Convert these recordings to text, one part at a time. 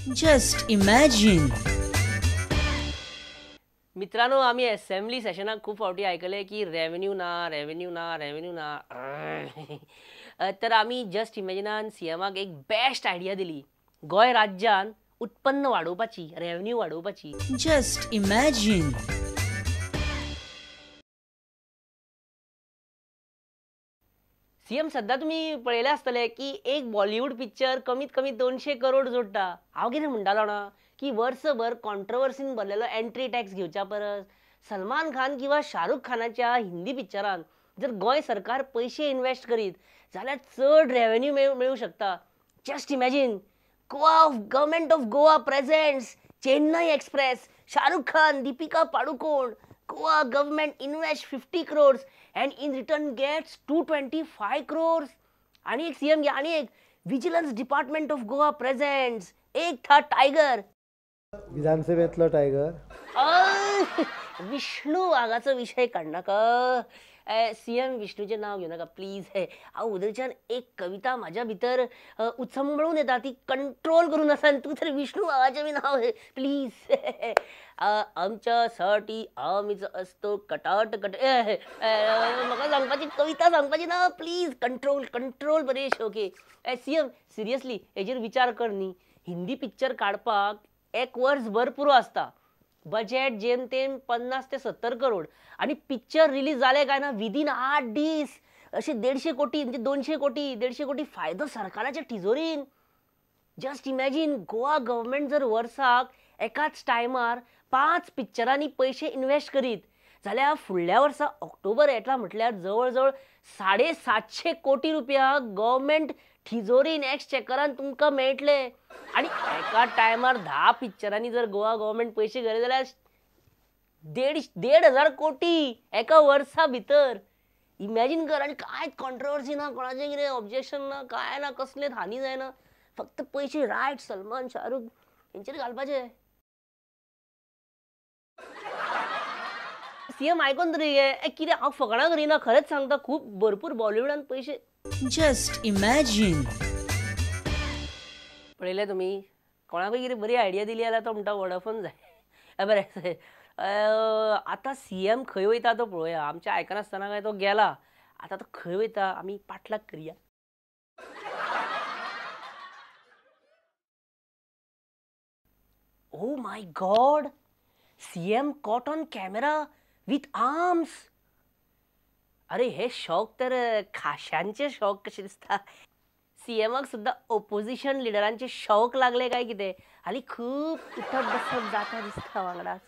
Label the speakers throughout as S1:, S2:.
S1: Just imagine.
S2: मित्रांनो, आमी assembly सेशनाक खूब फावटी आयकलें की रेवेन्यू ना, रेवेन्यू ना, रेवेन्यू ना. तर आमी जस्ट इमॅजिनान सीएमाक एक बेस्ट आयडिया दिली, गोंय राज्यान उत्पन्न वाडोवपाची, रेवेन्यू वाडोवपाची.
S1: Just imagine.
S2: CM, सद्दां तुमी पळयलें आसतलें की एक बॉलिवूड पिक्चर कमीत कमी 200 करोड जोडटा. हांव कितें म्हणटालो ना की वर्सभर कॉन्ट्रोवर्सीन भरलेलो एंट्री टॅक्स घेवच्या परस सलमान खान किंवा शाहरुख खानाच्या हिंदी पिक्चरान जर गोंय सरकार पयशे इन्वेस्ट करीत जाल्यार चड रेवेन्यू मेळूं शकता. Just imagine, Goa of government of Goa presents Chennai express, Shahrukh Khan, Deepika Padukone. Goa government invest 50 crores and in return gets 225 crores. आणि एक सीएम घ्या, आणि एक vigilance department of Goa presents एक था टायगर,
S3: विधानसभेतलो टायगर.
S2: विष्णू वाघाचो विशय काडनाका, CM विष्णूचें नांव घेवं नाका प्लीज. हांव उदरच्यान एक कविता म्हाज्या भितर उचंबळून येता, ती कंट्रोल करून आसा आनी तूं तर विष्णू वाघाचें बी नांव प्लीज. आमच्यासाठी आमीच असतो कटाट कट, म्हाका सांगपाची कविता सांगपाची ना please, control control Paresh. Okay CM, seriously हेजेर विचार कर न्ही. हिंदी पिक्चर काडपाक एक वर्स भर पुरो आसता, बजेट जेम तेम 50 ते 70 करोड, आनी पिक्चर रिलीज जालें काय ना विदीन 8 दीस अशे 150 कोटी, म्हणजे 200 कोटी 150 कोटी फायदो सरकाराच्या तिजोरीन. जस्ट इमॅजीन, गोवा गव्हर्मेंट जर वर्साक एकाच टायमार 5 पिक्चरांनी पयशे इन्वेस्ट करीत जाल्यार फुडल्या वर्सा ऑक्टोबर येतला म्हटल्यार जवळ जवळ 750 कोटी रुपया गव्हर्मेंट तिजोरीन एक्सचेकरान तुमकां मेळटले. आनी एका टायमार 10 पिक्चरांनी जर गोवा गव्हर्मेंट पयशे घाले जाल्यार 1,500 कोटी एका वर्सा भितर. इमॅजीन कर. आनी कांयच कॉन्ट्रोवर्सी ना, कोणाचें कितें ऑब्जेक्शन ना, कांय ना, कसलेंच हानी जायना, फक्त पयशे रायट सलमान शाहरुख हेंचेर घालपाचे. सीएम आयकोन तरी घे, कितें हांव फकाणां करिना, खरेंच सांगता, खूब भरपूर बॉलिवूडान पयशे.
S1: Just imagine.
S2: पळयलें तुमी, कोणाकूय कितें बरी आयडिया दिली जाल्यार तो म्हणटा वोडाफोन जाय. बरें, आतां सीएम खंय वयता तो पळोवया. आमच्या आयकनासतना काय तो गेला, आतां तो खंय वयता आमी पाटलाग करया. Oh my God, CM caught on camera with arms. अरे हे शौक तर खाश्यांचे शौक कशे दिसता. सीएमाक सुद्दां ओपोजिशन लिडरांचे शौक लागले काय कितें, हालीं खूब उठप बसप जाता दिसता वांगडाच.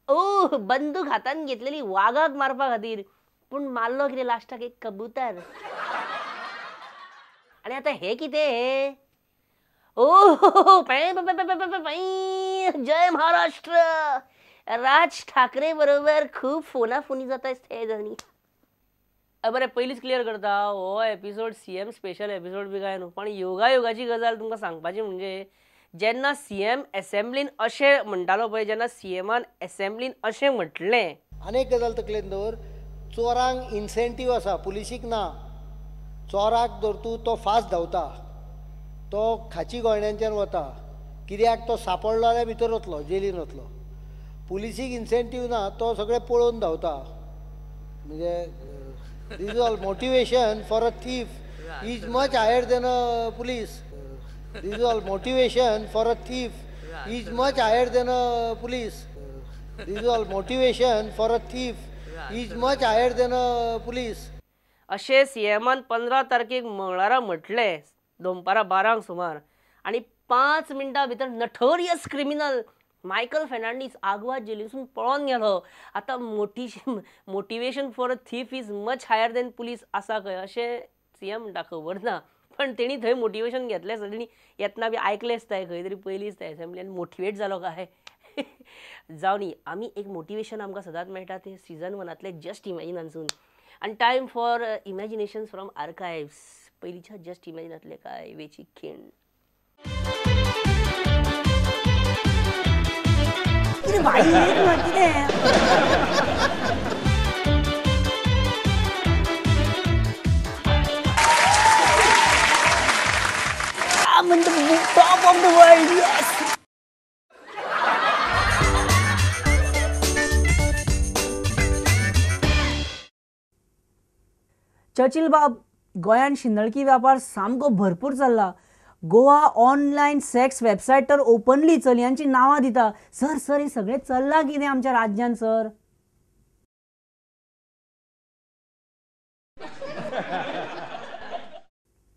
S2: ओ बंदूक हातान घेतलेली वागाक मारपा खातीर, पूण मारलो कितें लास्टाक एक कबूतर. आनी आतां हें कितें हें? ओ जय महाराष्ट्र. राज ठाकरे बरोबर खूब फोनाफोनी जाता दिसता जाणी. बरें, पयलींच क्लियर करता, हो एपिसोड सीएम स्पेशल एपिसोड बी काय न्हू, पण योगायोगाची गजाल तुमकां सांगपाची म्हणजे जेन्ना सीएम एसेंब्लीन अशें म्हणटालो पळय, जेन्ना सीएमान एसेंब्लीन अशें म्हटलें,
S3: आनी एक गजाल तकलेन दवर, चोरांक इन्सेंटीव आसा, पुलिसीक ना. चोराक धर तूं, तो फास्ट धांवता, तो खाची गोयण्यांच्यान वता, कित्याक तो सापडलो जाल्यार भितर वतलो, जेलीन वतलो. पुलिसीक इन्सेंटीव ना, तो सगळें पळोवन धांवता. म्हणजे this is all motivation for a thief is much higher than a police. This is all motivation for a thief is much higher than a police. This is all motivation for a thief is much higher than a police.
S2: अशें सीएमान 15 तारखेक मंगळारा म्हटलें दनपारां 12 सुमार, आनी 5 मिनटां भितर notorious criminal Michael Fernandes आगवाद जेलीसून पळोन गेलो. आतां motivation for a thief is much higher than police आसा खंय अशें सीएम म्हणटा, खबर ना, पण तेणी थंय मोटिवेशन घेतलें आसता, तेणी येतना बी आयकलें आसता खंय तरी पयलीं दिसता एसेंब्ली आनी मोटिवेट जालो काय. जावं न्ही, आमी एक मोटिवेशन आमकां सदांच मेळटा तें सिजन 1 जस्ट इमॅजिनानसून. आनी time for imagination from archives. पयलींच्या जस्ट इमॅजिनांतले काय वेचीक खीण.
S1: कितें भाई कितें. I'm in the top of the world, yes! Churchill बाब, गोंयांत शिंदळकी व्यापार सामको भरपूर चल्ला. गोवा ऑनलायन सेक्स वेबसायट तर ओपनली चलयांची नांवां दिता. सर सर हे सगळें चल्लां कितें आमच्या राज्यांत sir?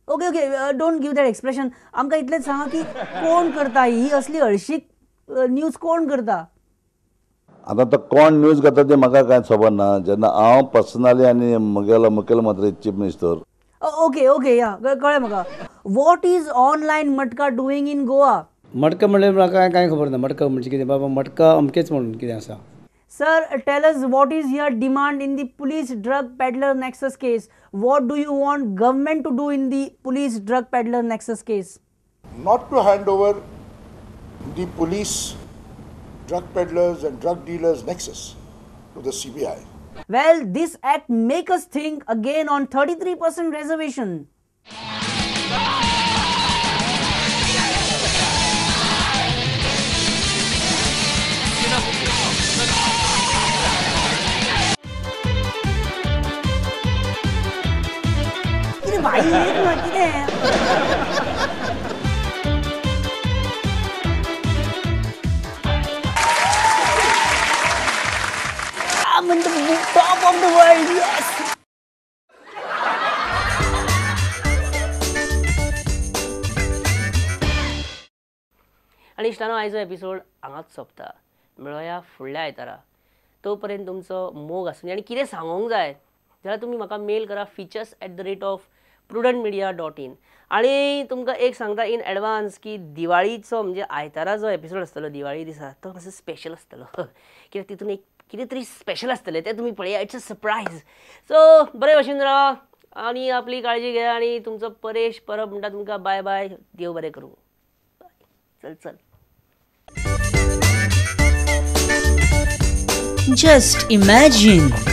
S1: Okay okay, don't give that expression. आमकां इतलेंच सांगा की कोण करता ही असली हळशीक न्यूज, कोण करता?
S4: आतां तो कोण न्यूज करता तें म्हाका कांय खबर ना. जेन्ना हांव पर्सनली आनी म्हगेलो मुखेलमंत्री चीफ मिनिस्टर.
S1: ओके ओके, या कळ्ळें म्हाका. What is online matka doing in Goa?
S5: Matka म्हणल्यार म्हाका कांय खबर ना. मटका म्हणजे कितें बाबा, मटका अमकेच म्हणून कितें आसा.
S1: Sir, tell us what is your demand in the police drug peddler nexus case? What do you want government to do in the police drug peddler nexus case?
S6: Not to hand over the police drug peddlers and drug dealers nexus to the CBI.
S1: Well, this act make us think again on 33% reservation. भाई कितें. I'm in the top of the world, yes!
S2: आनी इश्टानो, आयचो episode हांगाच सोंपता. मेळोया फुडल्या आयतारा. तो पर्यंत तुमचो मोग आसूं. आनी कितें सांगूंक जाय जाल्यार तुमी म्हाका मेल करा features@prudentmedia.in. आनी तुमकां एक सांगता इन एडवान्स की दिवाळीचो म्हणजे आयतारा जो एपिसोड आसतलो दिवाळी दिसा तो मातसो स्पेशल आसतलो, कित्याक तितून एक कितें तरी स्पेशल आसतलें तें तुमी पळया. It's a surprise. सो बरे भशेन रावा आनी आपली काळजी घेया. आनी तुमचो परेश परब म्हणटा तुमकां बाय बाय. देव बरें करूं. चल चल.
S1: Just imagine.